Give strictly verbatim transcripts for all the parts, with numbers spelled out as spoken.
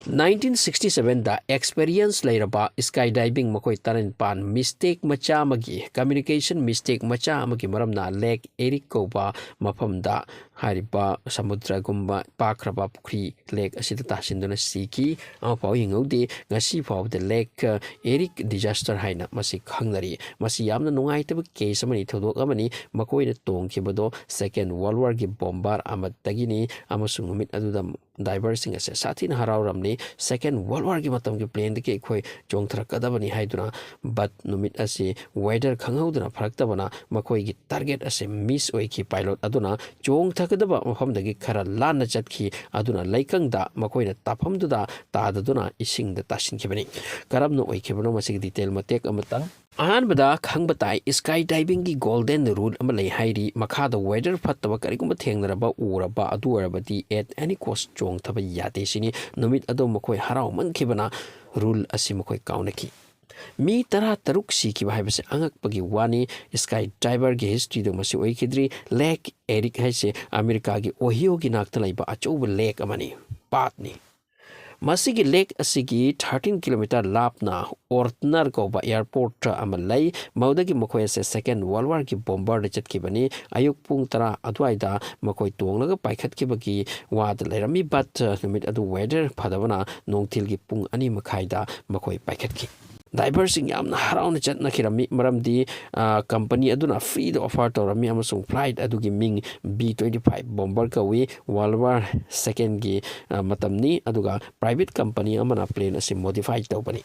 Nineteen sixty ꯁꯚꯦꯟꯗ experience ꯂꯩꯔꯕ sky diving ꯃꯈꯣꯏ ꯇꯔꯥꯅꯤꯄꯥꯟ ꯃꯤꯁꯇꯦꯛ ꯃꯆꯥ ꯑꯃꯒꯤ, ꯀꯝꯃ꯭ꯌꯨꯅꯤꯀꯦꯁꯟ ꯃꯤꯁꯇꯦꯛ ꯃꯆꯥ ꯑꯃꯒꯤ ꯃꯔꯝꯅ ꯂꯦꯛ ꯑꯦꯔꯤꯛ ꯀꯧꯕ ꯃꯐꯝꯗ, ꯍꯥꯏꯔꯤꯕ ꯁꯃꯨꯗ꯭ꯔꯒꯨꯝꯕ ꯄꯥꯛꯈ꯭ꯔꯕ ꯄꯨꯈ꯭ꯔꯤ ꯂꯦꯛ ꯑꯁꯤꯗ ꯇꯥꯁꯤꯟꯗꯨꯅ ꯁꯤꯈꯤ꯫ ꯑꯃꯐꯥꯎ ꯍꯤꯡꯍꯧꯗꯦ꯫ ꯉꯁꯤ ꯐꯥꯎꯕꯗ ꯂꯦꯛ ꯑꯦꯔꯤꯛ ꯗꯤꯖꯥꯁꯇꯔ ꯍꯥꯏꯅ ꯃꯁꯤ ꯈꯪꯅꯔꯤ꯫ ꯃꯁꯤ ꯌꯥꯝꯅ ꯅꯨꯡꯉꯥꯏꯇꯕ ꯀꯦꯁ ꯑꯃꯅꯤ, ꯊꯧꯗꯣꯛ ꯑꯃꯅꯤ꯫ ꯃꯈꯣꯏꯅ ꯇꯣꯡꯈꯤꯕꯗꯣ ꯁꯦꯀꯦꯟ ꯋꯥꯔꯜ ꯋꯥꯔꯒꯤ ꯕꯣꯝꯕꯥꯔ ꯑꯃꯗꯒꯤꯅꯤ, ꯑꯃꯁꯨꯡ ꯅꯨꯃꯤꯠ ꯑꯗꯨꯗ ꯗꯥꯏꯚꯔꯁꯤꯡ ꯑꯁꯦ ꯁꯥꯊꯤꯅ ꯍꯔꯥꯎꯔꯝꯂꯤ꯫ ꯁꯦꯀꯦꯟ ꯋꯥꯔꯜ ꯋꯥꯔꯒꯤ ꯃꯇꯝꯒꯤ ꯄ꯭ꯂꯦꯟꯗꯒꯤ ꯑꯩꯈꯣꯏ ꯆꯣꯡꯊꯔꯛꯀꯗꯕꯅꯤ ꯍꯥꯏꯗꯨꯅ, ꯕꯠ ꯅꯨꯃꯤꯠ ꯑꯁꯤ ꯋꯦꯗꯔ ꯈꯪꯍꯧꯗꯅ ꯐꯔꯛꯇꯕꯅ ꯃꯈꯣꯏꯒꯤ ꯇꯥꯔꯒꯦꯠ ꯑꯁꯦ ꯃꯤꯁ ꯑꯣꯏꯈꯤ꯫ ꯄꯥꯏꯂꯣꯠ ꯑꯗꯨꯅ ꯆꯣꯡꯊꯒꯗꯕ ꯃꯐꯝꯗꯒꯤ ꯈꯔ ꯂꯥꯟꯅ ꯆꯠꯈꯤ꯫ ꯑꯗꯨꯅ ꯂꯩꯀꯪꯗ ꯃꯈꯣꯏꯅ ꯇꯥꯐꯝꯗꯨꯗ ꯇꯥꯗꯗꯨꯅ ꯏꯁꯤꯡꯗ ꯇꯥꯁꯤꯟꯈꯤꯕꯅꯤ꯫ ꯀꯔꯝꯅ ꯑꯣꯏꯈꯤꯕꯅꯣ ꯃꯁꯤꯒꯤ ꯗꯤꯇꯦꯜ ꯃꯇꯦꯛ ꯑꯃꯇꯪ? ꯑꯍꯥꯟꯕꯗ ꯈꯪꯕ ꯇꯥꯏ, ꯁ꯭ꯀꯥꯏ ꯗꯥꯏꯚꯤꯡꯒꯤ ꯒꯣꯜꯗꯦꯟ ꯔꯨꯜ ꯑꯃ ꯂꯩ ꯍꯥꯏꯔꯤ꯫ ꯃꯈꯥꯗ ꯋꯦꯗꯔ ꯐꯠꯇꯕ ꯀꯔꯤꯒꯨꯝꯕ ꯊꯦꯡꯅꯔꯕ, ꯎꯔꯕ, ꯑꯗꯨ ꯑꯣꯏꯔꯕꯗꯤ at any cost ꯆꯣꯡꯊꯕ ꯌꯥꯗꯦ ꯁꯤꯅꯤ꯫ ꯅꯨꯃꯤꯠ ꯑꯗꯨ ꯃꯈꯣꯏ ꯍꯔꯥꯎꯃꯟꯈꯤꯕꯅ ꯔꯨꯜ ꯑꯁꯤ ꯃꯈꯣꯏ ꯀꯥꯎꯅꯈꯤ꯫ ꯃꯤ ꯇꯔꯥ ꯇꯔꯨꯛ ꯁꯤꯈꯤꯕ ꯍꯥꯏꯕꯁꯤ ꯑꯉꯛꯄꯒꯤ ꯋꯥꯅꯤ꯫ ꯁ꯭ꯀꯥꯏ ꯗꯥꯏꯚꯔꯒꯤ ꯍꯤꯁꯇ꯭ꯔꯤꯗ ꯃꯁꯤ ꯑꯣꯏꯈꯤꯗ꯭ꯔꯤ꯫ ꯂꯦꯛ ꯑꯦꯔꯤꯛ ꯍꯥꯏꯁꯦ ꯑꯃꯦꯔꯤꯀꯥꯒꯤ ꯑꯣꯍꯤꯌꯣꯒꯤ ꯅꯥꯛꯇ ꯂꯩꯕ ꯑꯆꯧꯕ ꯂꯦꯛ ꯑꯃꯅꯤ, ꯄꯥꯠꯅꯤ꯫ ꯃꯁꯤꯒꯤ ꯂꯦꯛ ꯑꯁꯤꯒꯤ ꯊꯥꯔꯇꯤꯟ ꯀꯤꯂꯣꯃꯤꯇꯔ ꯂꯥꯞꯅ ꯑꯣꯔꯇꯅꯔ ꯀꯧꯕ ꯑꯦꯌꯔꯄꯣꯔꯠ ꯑꯃ ꯂꯩ꯫ ꯃꯗꯨꯗꯒꯤ ꯃꯈꯣꯏ ꯑꯁꯦ ꯁꯦꯀꯦꯟ ꯋꯥꯔꯜ ꯋꯥꯔꯒꯤ ꯕꯣꯝꯕꯔꯗ ꯆꯠꯈꯤꯕꯅꯤ꯫ ꯑꯌꯨꯛ ꯄꯨꯡ ꯇꯔꯥ ꯑꯗꯨꯋꯥꯏꯗ ꯃꯈꯣꯏ ꯇꯣꯡꯂꯒ ꯄꯥꯏꯈꯠꯈꯤꯕꯒꯤ ꯋꯥꯗ ꯂꯩꯔꯝꯃꯤ, ꯕꯠ ꯅꯨꯃꯤꯠ ꯑꯗꯨ ꯋꯦꯗꯔ ꯐꯗꯕꯅ ꯅꯨꯡꯊꯤꯜꯒꯤ ꯄꯨꯡ ꯑꯅꯤ ꯃꯈꯥꯏꯗ ꯃꯈꯣꯏ ꯄꯥꯏꯈꯠꯈꯤ꯫ ꯗꯥꯏꯚꯔꯁꯤꯡ ꯌꯥꯝꯅ ꯍꯔꯥꯎꯅ ꯆꯠꯅꯈꯤꯔꯝꯃꯤ, ꯃꯔꯝꯗꯤ, ꯑ, ꯀꯝꯄꯅꯤ ꯑꯗꯨꯅ ꯐ꯭ꯔꯤꯗ ꯑꯣꯐꯔ ꯇꯧꯔꯝꯃꯤ, ꯑꯃꯁꯨꯡ ꯐ꯭ꯂꯥꯏꯠ ꯑꯗꯨꯒꯤ ꯃꯤꯡ ꯕꯤ ꯇ꯭ꯋꯦꯟꯇꯤ ꯐꯥꯏꯚ ꯕꯣꯝꯕꯔ ꯀꯧꯏ꯫ ꯋꯥꯔꯜ ꯋꯥꯔ ꯁꯦꯀꯦꯟꯒꯤ, ꯑ, ꯃꯇꯝꯅꯤ, ꯑꯗꯨꯒ ꯄ꯭ꯔꯥꯏꯚꯦꯠ ꯀꯝꯄꯅꯤ ꯑꯃꯅ ꯄ꯭ꯂꯦꯟ ꯑꯁꯤ ꯃꯣꯗꯤꯐꯥꯏ ꯇꯧꯕꯅꯤ꯫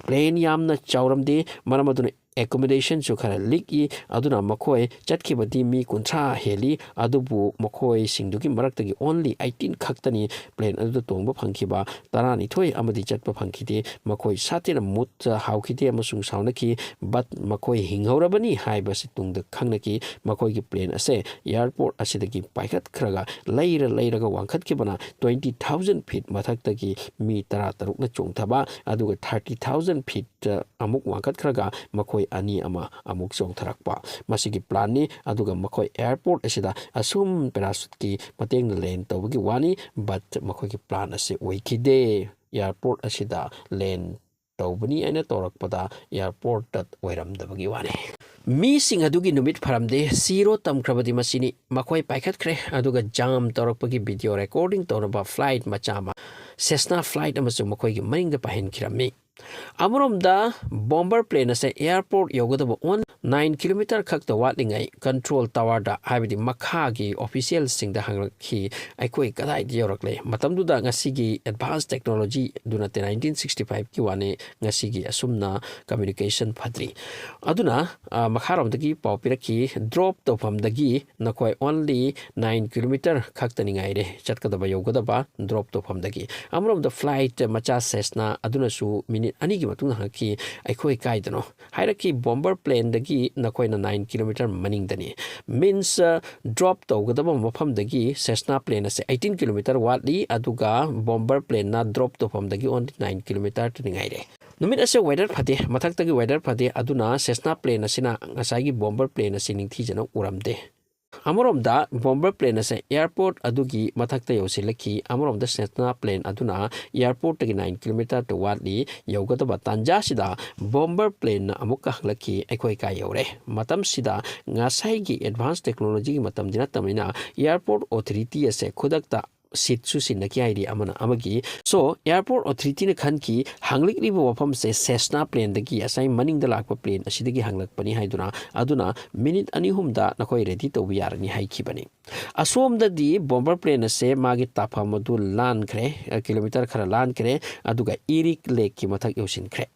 ꯄ꯭ꯂꯦꯟ ꯌꯥꯝꯅ ꯆꯥꯎꯔꯝꯗꯦ, ꯃꯔꯝ ꯑꯗꯨꯅ ꯑꯦꯀꯣꯃꯣꯗꯦꯁꯟꯁꯨ ꯈꯔ ꯂꯤꯛꯏ꯫ ꯑꯗꯨꯅ ꯃꯈꯣꯏ ꯆꯠꯈꯤꯕꯗꯤ ꯃꯤ ꯀꯨꯟꯊ꯭ꯔꯥ ꯍꯦꯜꯂꯤ, ꯑꯗꯨꯕꯨ ꯃꯈꯣꯏꯁꯤꯡꯗꯨꯒꯤ ꯃꯔꯛꯇꯒꯤ only eighteen ꯈꯛꯇꯅꯤ ꯄ꯭ꯂꯦꯟ ꯑꯗꯨꯗ ꯇꯣꯡꯕ ꯐꯪꯈꯤꯕ꯫ ꯇꯔꯥꯅꯤꯊꯣꯏ ꯑꯃꯗꯤ ꯆꯠꯄ ꯐꯪꯈꯤꯗꯦ꯫ ꯃꯈꯣꯏ ꯁꯥꯊꯤꯅ ꯃꯨꯠꯇ ꯍꯥꯎꯈꯤꯗꯦ ꯑꯃꯁꯨꯡ ꯁꯥꯎꯅꯈꯤ, ꯕꯠ ꯃꯈꯣꯏ ꯍꯤꯡꯍꯧꯔꯕꯅꯤ ꯍꯥꯏꯕꯁꯤ ꯇꯨꯡꯗ ꯈꯪꯅꯈꯤ꯫ ꯃꯈꯣꯏꯒꯤ ꯄ꯭ꯂꯦꯟ ꯑꯁꯦ ꯑꯦꯌꯔꯄꯣꯔꯠ ꯑꯁꯤꯗꯒꯤ ꯄꯥꯏꯈꯠꯈ꯭ꯔꯒ ꯂꯩꯔ ꯂꯩꯔꯒ ꯋꯥꯡꯈꯠꯈꯤꯕꯅ twenty thousand feet ꯃꯊꯛꯇꯒꯤ ꯃꯤ ꯇꯔꯥ ꯇꯔꯨꯛꯅ ꯆꯣꯡꯊꯕ, ꯑꯗꯨꯒ thirty thousand feet ꯑꯃꯨꯛ ꯋꯥꯡꯈꯠꯈ꯭ꯔꯒ ꯃꯈꯣꯏ ꯑꯅꯤ ꯑꯃ ꯑꯃꯨꯛ ꯆꯣꯡꯊꯔꯛꯄ꯫ ꯃꯁꯤꯒꯤ ꯄ꯭ꯂꯥꯟꯅꯤ꯫ ꯑꯗꯨꯒ ꯃꯈꯣꯏ ꯑꯦꯌꯔꯄꯣꯔꯠ ꯑꯁꯤꯗ ꯑꯁꯨꯝ ꯄꯦꯔꯥꯁꯨꯠꯀꯤ ꯃꯇꯦꯡꯅ ꯂꯦꯟ ꯇꯧꯕꯒꯤ ꯋꯥꯅꯤ, ꯕꯠ ꯃꯈꯣꯏꯒꯤ ꯄ꯭ꯂꯥꯟ ꯑꯁꯤ ꯑꯣꯏꯈꯤꯗꯦ꯫ ꯑꯦꯌꯥꯔꯄꯣꯔꯠ ꯑꯁꯤꯗ ꯂꯦꯟ ꯇꯧꯕꯅꯤ ꯍꯥꯏꯅ ꯇꯧꯔꯛꯄꯗ ꯑꯦꯌꯥꯔꯄꯣꯔꯠꯇ ꯑꯣꯏꯔꯝꯗꯕꯒꯤ ꯋꯥꯅꯤ꯫ ꯃꯤꯁꯤꯡ ꯑꯗꯨꯒꯤ ꯅꯨꯃꯤꯠ ꯐꯔꯝꯗꯦ, ꯁꯤꯔꯣ ꯇꯝꯈ꯭ꯔꯕꯗꯤ ꯃꯁꯤꯅꯤ꯫ ꯃꯈꯣꯏ ꯄꯥꯏꯈꯠꯈ꯭ꯔꯦ, ꯑꯗꯨꯒ ꯖꯥꯝ ꯇꯧꯔꯛꯄꯒꯤ ꯚꯤꯗꯤꯑꯣ ꯔꯦꯀꯣꯔꯗꯤꯡ ꯇꯧꯅꯕ ꯐ꯭ꯂꯥꯏꯠ ꯃꯆꯥ ꯑꯃ, ꯁꯦꯁꯅꯥ ꯐ꯭ꯂꯥꯏꯠ ꯑꯃꯁꯨ ꯃꯈꯣꯏꯒꯤ ꯃꯅꯤꯡꯗ ꯄꯥꯏꯍꯟꯈꯤꯔꯝꯃꯤ꯫ ꯑꯃꯔꯣꯝꯗ ꯕꯣꯝꯕꯔ ꯄ꯭ꯂꯦꯟ ꯑꯁꯦ ꯑꯦꯌꯥꯔꯄꯣꯔꯠ ꯌꯧꯒꯗꯕ ꯑꯣꯟ ꯅꯥꯏꯟ ꯀꯤꯂꯣꯃꯤꯇꯔ ꯈꯛꯇ ꯋꯥꯠꯂꯤꯉꯩ ꯀꯟꯇ꯭ꯔꯣꯜ ꯇꯋꯥꯔꯗ, ꯍꯥꯏꯕꯗꯤ ꯃꯈꯥꯒꯤ ꯑꯣꯐꯤꯁꯤꯌꯦꯜꯁꯤꯡꯗ ꯍꯪꯂꯛꯈꯤ, "ꯑꯩꯈꯣꯏ ꯀꯗꯥꯏꯗ ꯌꯧꯔꯛꯂꯦ?" ꯃꯇꯝꯗꯨꯗ ꯉꯁꯤꯒꯤ ꯑꯦꯗꯚꯥꯟꯁ ꯇꯦꯛꯅꯣꯂꯣꯖꯤ ꯑꯗꯨ ꯅꯠꯇꯦ, ꯅꯥꯏꯟꯇꯤꯟ ꯁꯤꯛꯁꯇꯤ ꯐꯥꯏꯚꯀꯤ ꯋꯥꯅꯤ, ꯉꯁꯤꯒꯤ ꯑꯁꯨꯝꯅ ꯀꯝꯃ꯭ꯌꯨꯅꯤꯀꯦꯁꯟ ꯐꯗ꯭ꯔꯤ꯫ ꯑꯗꯨꯅ, ꯑ, ꯃꯈꯥꯔꯣꯝꯗꯒꯤ ꯄꯥꯎ ꯄꯤꯔꯛꯈꯤ, "ꯗ꯭ꯔꯣꯞ ꯇꯧꯐꯝꯗꯒꯤ ꯅꯈꯣꯏ ꯑꯣꯟꯂꯤ ꯅꯥꯏꯟ ꯀꯤꯂꯣꯃꯤꯇꯔ ꯈꯛꯇꯅꯤ ꯉꯥꯏꯔꯦ ꯆꯠꯀꯗꯕ, ꯌꯧꯒꯗꯕ ꯗ꯭ꯔꯣꯞ ꯇꯧꯐꯝꯗꯒꯤ"꯫ ꯑꯃꯔꯣꯝꯗ ꯐ꯭ꯂꯥꯏꯠ ꯃꯆꯥ ꯁꯦꯁꯅꯥ ꯑꯗꯨꯅꯁꯨ ꯃꯤꯅꯤꯠ ꯑꯅꯤꯒꯤ ꯃꯇꯨꯡꯗ ꯍꯪꯉꯛꯈꯤ, "ꯑꯩꯈꯣꯏ ꯀꯥꯏꯗꯅꯣ?" ꯍꯥꯏꯔꯛꯈꯤ, "ꯕꯣꯝꯕꯔ ꯄ꯭ꯂꯦꯟꯗꯒꯤ ꯅꯈꯣꯏꯅ ꯅꯥꯏꯟ ꯀꯤꯂꯣꯃꯤꯇꯔ ꯃꯅꯤꯡꯗꯅꯤ"꯫ ꯃꯤꯟꯁ, ꯗ꯭ꯔꯣꯞ ꯇꯧꯒꯗꯕ ꯃꯐꯝꯗꯒꯤ ꯁꯦꯁꯅꯥ ꯄ꯭ꯂꯦꯟ ꯑꯁꯦ ꯑꯩꯠꯇꯤꯟ ꯀꯤꯂꯣꯃꯤꯇꯔ ꯋꯥꯠꯂꯤ, ꯑꯗꯨꯒ ꯕꯣꯝꯕꯔ ꯄ꯭ꯂꯦꯟꯅ ꯗ꯭ꯔꯣꯞ ꯇꯧꯐꯝꯗꯒꯤ ꯑꯣꯟꯂꯤ ꯅꯥꯏꯟ ꯀꯤꯂꯣꯃꯤꯇꯔꯗꯅꯤ ꯉꯥꯏꯔꯦ꯫ ꯅꯨꯃꯤꯠ ꯑꯁꯦ ꯋꯦꯗꯔ ꯐꯠꯇꯦ, ꯃꯊꯛꯇꯒꯤ ꯋꯦꯗꯔ ꯐꯠꯇꯦ, ꯑꯗꯨꯅ ꯁꯦꯁꯅꯥ ꯄ꯭ꯂꯦꯟ ꯑꯁꯤꯅ ꯉꯁꯥꯏꯒꯤ ꯕꯣꯝꯕꯔ ꯄ꯭ꯂꯦꯟ ꯑꯁꯤ ꯅꯤꯡꯊꯤꯖꯅ ꯎꯔꯝꯗꯦ꯫ ꯑꯃꯔꯣꯝꯗ ꯕꯣꯝꯕꯔ ꯄ꯭ꯂꯦꯟ ꯑꯁꯦ ꯑꯦꯌꯥꯔꯄꯣꯔꯠ ꯑꯗꯨꯒꯤ ꯃꯊꯛꯇ ꯌꯧꯁꯤꯜꯂꯛꯈꯤ꯫ ꯑꯃꯔꯣꯝꯗ ꯁꯦꯁꯅꯥ ꯄ꯭ꯂꯦꯟ ꯑꯗꯨꯅ ꯑꯦꯌꯥꯔꯄꯣꯔꯠꯇꯒꯤ ꯅꯥꯏꯟ ꯀꯤꯂꯣꯃꯤꯇꯔꯗ ꯋꯥꯠꯂꯤ ꯌꯧꯒꯗꯕ ꯇꯥꯟꯖꯥꯁꯤꯗ ꯕꯣꯝꯕꯔ ꯄ꯭ꯂꯦꯟꯅ ꯑꯃꯨꯛꯀ ꯍꯪꯂꯛꯈꯤ, "ꯑꯩꯈꯣꯏ ꯀꯥꯏ ꯌꯧꯔꯦ?" ꯃꯇꯝꯁꯤꯗ ꯉꯁꯥꯏꯒꯤ ꯑꯦꯗꯚꯥꯟꯁ ꯇꯦꯛꯅꯣꯂꯣꯖꯤꯒꯤ ꯃꯇꯝꯗꯤ ꯅꯠꯇꯕꯅꯤꯅ ꯑꯦꯌꯥꯔꯄꯣꯔꯠ ꯑꯣꯊꯣꯔꯤꯇꯤ ꯑꯁꯦ ꯈꯨꯗꯛꯇ ꯁꯤꯠꯁꯨ ꯁꯤꯟꯅꯈꯤ ꯍꯥꯏꯔꯤ ꯑꯃꯅ ꯑꯃꯒꯤ꯫ So, ꯑꯦꯌꯥꯔꯄꯣꯔꯠ ꯑꯣꯊꯣꯔꯤꯇꯤꯅ ꯈꯟꯈꯤ, ꯍꯪꯂꯛꯂꯤꯕ ꯋꯥꯐꯝꯁꯦ ꯁꯦꯁꯅꯥ ꯄ꯭ꯂꯦꯟꯗꯒꯤ, ꯉꯁꯥꯏ ꯃꯅꯤꯡꯗ ꯂꯥꯛꯄ ꯄ꯭ꯂꯦꯟ ꯑꯁꯤꯗꯒꯤ ꯍꯪꯂꯛꯄꯅꯤ ꯍꯥꯏꯗꯨꯅ, ꯑꯗꯨꯅ ꯃꯤꯅꯤꯠ ꯑꯅꯤ ꯑꯍꯨꯝꯗ ꯅꯈꯣꯏ ꯔꯦꯗꯤ ꯇꯧꯕ ꯌꯥꯔꯅꯤ ꯍꯥꯏꯈꯤꯕꯅꯤ꯫ ꯑꯁꯣꯝꯗꯗꯤ ꯕꯣꯝꯕꯔ ꯄ꯭ꯂꯦꯟ ꯑꯁꯦ ꯃꯥꯒꯤ ꯇꯥꯐꯝ ꯑꯗꯨ ꯂꯥꯟꯈ꯭ꯔꯦ, ꯑ, ꯀꯤꯂꯣꯃꯤꯇꯔ ꯈꯔ ꯂꯥꯟꯈ꯭ꯔꯦ, ꯑꯗꯨꯒ ꯏꯔꯤꯛ ꯂꯦꯛꯀꯤ ꯃꯊꯛ ꯌꯧꯁꯤꯟꯈ꯭ꯔꯦ꯫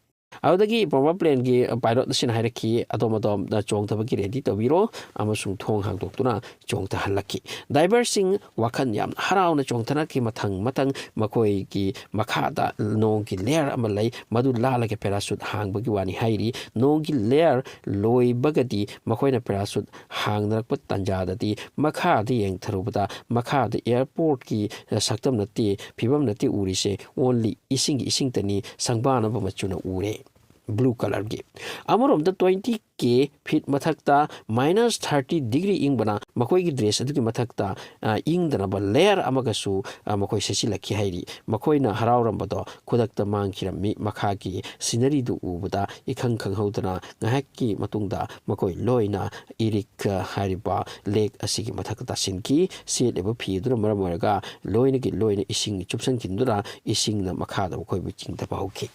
ꯑꯗꯨꯗꯒꯤ ꯕꯣꯝꯕꯔ ꯄ꯭ꯂꯦꯟꯒꯤ ꯄꯥꯏꯂꯣꯠ ꯑꯁꯤꯅ ꯍꯥꯏꯔꯛꯈꯤ, "ꯑꯗꯣꯝ ꯑꯗꯣꯝꯗ ꯆꯣꯡꯊꯕꯒꯤ ꯔꯦꯗꯤ ꯇꯧꯕꯤꯔꯣ," ꯑꯃꯁꯨꯡ ꯊꯣꯡ ꯍꯥꯡꯗꯣꯛꯇꯨꯅ ꯆꯣꯡꯊꯍꯜꯂꯛꯈꯤ꯫ ꯗꯥꯏꯚꯔꯁꯤꯡ ꯋꯥꯈꯜ ꯌꯥꯝꯅ ꯍꯔꯥꯎꯅ ꯆꯣꯡꯊꯅꯈꯤ꯫ ꯃꯊꯪ ꯃꯊꯪ ꯃꯈꯣꯏꯒꯤ ꯃꯈꯥꯗ ꯅꯣꯡꯒꯤ ꯂꯦꯌꯔ ꯑꯃ ꯂꯩ, ꯃꯗꯨ ꯂꯥꯜꯂꯒ ꯄꯦꯔꯥꯁꯨꯠ ꯍꯥꯡꯕꯒꯤ ꯋꯥꯅꯤ ꯍꯥꯏꯔꯤ꯫ ꯅꯣꯡꯒꯤ ꯂꯦꯌꯔ ꯂꯣꯏꯕꯒꯗꯤ ꯃꯈꯣꯏꯅ ꯄꯦꯔꯥꯁꯨꯠ ꯍꯥꯡꯅꯔꯛꯄ ꯇꯥꯟꯖꯥꯗꯗꯤ ꯃꯈꯥꯗ ꯌꯦꯡꯊꯔꯨꯕꯗ ꯃꯈꯥꯗ ꯑꯦꯌꯥꯔꯄꯣꯔꯠꯀꯤ ꯁꯛꯇꯝ ꯅꯠꯇꯦ, ꯐꯤꯕꯝ ꯅꯠꯇꯦ ꯎꯔꯤꯁꯦ, ꯑꯣꯟꯂꯤ ꯏꯁꯤꯡꯒꯤ ꯏꯁꯤꯡꯇꯅꯤ, ꯁꯪꯕꯥꯅꯕ ꯃꯆꯨꯅ ꯎꯔꯦ꯫ blue colourꯒꯤ꯫ ꯑꯃꯔꯣꯝꯗ twenty K feet ꯃꯊꯛꯇ minus thirty degree ꯏꯪꯕꯅ ꯃꯈꯣꯏꯒꯤ dress ꯑꯗꯨꯒꯤ ꯃꯊꯛꯇ, ꯑ, ꯏꯪꯗꯅꯕ layer ꯑꯃꯒꯁꯨ, ꯑ, ꯃꯈꯣꯏ ꯁꯦꯠꯆꯤꯜꯂꯛꯈꯤ ꯍꯥꯏꯔꯤ꯫ ꯃꯈꯣꯏꯅ ꯍꯔꯥꯎꯔꯝꯕꯗꯣ ꯈꯨꯗꯛꯇ ꯃꯥꯡꯈꯤꯔꯝꯃꯤ꯫ ꯃꯈꯥꯒꯤ sceneryꯗꯨ ꯎꯕꯗ ꯏꯈꯪ ꯈꯪꯍꯧꯗꯅ ꯉꯥꯏꯍꯥꯛꯀꯤ ꯃꯇꯨꯡꯗ ꯃꯈꯣꯏ ꯂꯣꯏꯅ ꯏꯔꯤꯛ ꯍꯥꯏꯔꯤꯕ lake ꯑꯁꯤꯒꯤ ꯃꯊꯛꯇ ꯇꯥꯁꯤꯟꯈꯤ꯫ ꯁꯦꯠꯂꯤꯕ ꯐꯤ ꯑꯗꯨꯅ ꯃꯔꯝ ꯑꯣꯏꯔꯒ ꯂꯣꯏꯅꯒꯤ ꯂꯣꯏꯅ ꯏꯁꯤꯡ ꯆꯨꯞꯁꯤꯟꯈꯤꯗꯨꯅ ꯏꯁꯤꯡꯅ ꯃꯈꯥꯗ ꯃꯈꯣꯏꯕꯨ ꯆꯤꯡꯊꯕ ꯍꯧꯈꯤ꯫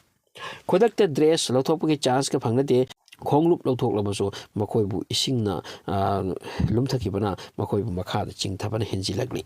ꯈꯨꯗꯛꯇ dress ꯂꯧꯊꯣꯛꯄꯒꯤ chanceꯀ ꯐꯪꯅꯗꯦ꯫ ꯈꯣꯡꯎꯞ ꯂꯧꯊꯣꯛꯂꯕꯁꯨ ꯃꯈꯣꯏꯕꯨ ꯏꯁꯤꯡꯅ, ꯑ, ꯂꯨꯝꯊꯈꯤꯕꯅ ꯃꯈꯣꯏꯕꯨ ꯃꯈꯥꯗ ꯆꯤꯡꯊꯕꯅ ꯍꯦꯟꯖꯤꯜꯂꯛꯂꯤ꯫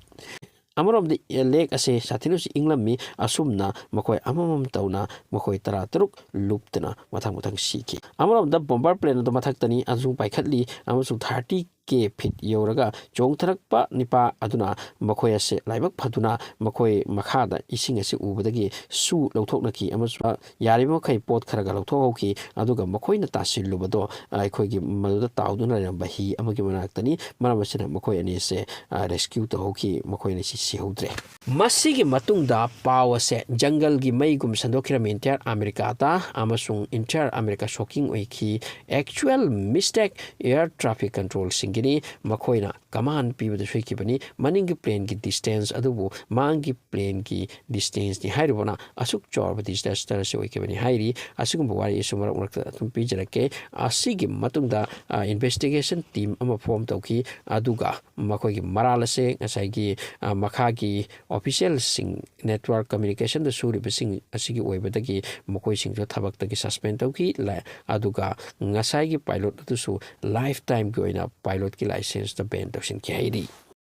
ꯑꯃꯔꯣꯝꯗ lake ꯑꯁꯦ ꯁꯥꯊꯤꯅꯁꯨ ꯏꯪꯂꯝꯃꯤ꯫ ꯑꯁꯨꯝꯅ ꯃꯈꯣꯏ ꯑꯃꯃꯝ ꯇꯧꯅ ꯃꯈꯣꯏ ꯇꯔꯥꯇꯔꯨꯛ ꯂꯨꯞꯇꯅ ꯃꯊꯪ ꯃꯊꯪ ꯁꯤꯈꯤ꯫ ꯑꯃꯔꯣꯝꯗ bomber plane ꯑꯗꯨ ꯃꯊꯛꯇꯅꯤ ꯑꯃꯁꯨꯡ ꯄꯥꯏꯈꯠꯂꯤ ꯑꯃꯁꯨꯡ thirty K feet ꯌꯧꯔꯒ ꯆꯣꯡꯊꯔꯛꯄ ꯅꯤꯄꯥ ꯑꯗꯨꯅ ꯃꯈꯣꯏ ꯑꯁꯦ ꯂꯥꯏꯕꯛ ꯐꯗꯨꯅ ꯃꯈꯣꯏ ꯃꯈꯥꯗ ꯏꯁꯤꯡ ꯑꯁꯤ ꯎꯕꯗꯒꯤ ꯁꯨ ꯂꯧꯊꯣꯛꯅꯈꯤ ꯑꯃꯁꯨꯡ ꯌꯥꯔꯤꯕ ꯃꯈꯩ ꯄꯣꯠ ꯈꯔꯒ ꯂꯧꯊꯣꯛꯍꯧꯈꯤ꯫ ꯑꯗꯨꯒ ꯃꯈꯣꯏꯅ ꯇꯥꯁꯤꯜꯂꯨꯕꯗꯣ ꯑꯩꯈꯣꯏꯒꯤ ꯃꯗꯨꯗ ꯇꯥꯎꯗꯨꯅ ꯂꯩꯔꯝꯕ ꯍꯤ ꯑꯃꯒꯤ ꯃꯅꯥꯛꯇꯅꯤ꯫ ꯃꯔꯝ ꯑꯁꯤꯅ ꯃꯈꯣꯏ ꯑꯅꯤ ꯑꯁꯦ, ꯑ, rescue ꯇꯧꯍꯧꯈꯤ꯫ ꯃꯈꯣꯏ ꯑꯅꯤ ꯑꯁꯤ ꯁꯤꯍꯧꯗ꯭ꯔꯦ꯫ ꯃꯁꯤꯒꯤ ꯃꯇꯨꯡꯗ ꯄꯥꯎ ꯑꯁꯦ ꯖꯪꯒꯜꯒꯤ ꯃꯩꯒꯨꯝ ꯁꯟꯗꯣꯛꯈꯤꯔꯝꯃꯤ entire ꯑꯃꯦꯔꯤꯀꯥꯗ, ꯑꯃꯁꯨꯡ entire ꯑꯃꯦꯔꯤꯀꯥ shocking ꯑꯣꯏꯈꯤ꯫ Actual mistake air traffic controlꯁꯤꯡꯒꯤꯅꯤ꯫ ꯃꯈꯣꯏꯅ command ꯄꯤꯕꯗ ꯁꯣꯏꯈꯤꯕꯅꯤ꯫ ꯃꯅꯤꯡꯒꯤ planeꯒꯤ distance ꯑꯗꯨꯕꯨ ꯃꯥꯡꯒꯤ planeꯒꯤ distanceꯅꯤ ꯍꯥꯏꯔꯨꯕꯅ ꯑꯁꯨꯛ ꯆꯥꯎꯔꯕ disaster ꯑꯁꯤ ꯑꯣꯏꯈꯤꯕꯅꯤ ꯍꯥꯏꯔꯤ꯫ ꯑꯁꯤꯒꯨꯝꯕ ꯋꯥꯔꯤ ꯑꯩꯁꯨ ꯃꯔꯛ ꯃꯔꯛꯇ ꯑꯗꯨꯝ ꯄꯤꯖꯔꯛꯀꯦ꯫ ꯑꯁꯤꯒꯤ ꯃꯇꯨꯡꯗ, ꯑ, investigation team ꯑꯃ form ꯇꯧꯈꯤ, ꯑꯗꯨꯒ ꯃꯈꯣꯏꯒꯤ ꯃꯔꯥꯜ ꯑꯁꯦ ꯉꯁꯥꯏꯒꯤ, ꯑ, ꯃꯈꯥꯒꯤ officialꯁꯤꯡ, network communicationꯗ ꯁꯨꯔꯤꯕꯁꯤꯡ ꯑꯁꯤꯒꯤ ꯑꯣꯏꯕꯗꯒꯤ ꯃꯈꯣꯏꯁꯤꯡꯁꯨ ꯊꯕꯛꯇꯒꯤ suspend ꯇꯧꯈꯤ꯫ ꯂ-, ꯑꯗꯨꯒ ꯉꯁꯥꯏꯒꯤ pilot ꯑꯗꯨꯁꯨ lifetimeꯒꯤ ꯑꯣꯏꯅ pilotꯀꯤ licenceꯇ ban ꯇꯧꯁꯤꯟꯈꯤ ꯍꯥꯏꯔꯤ꯫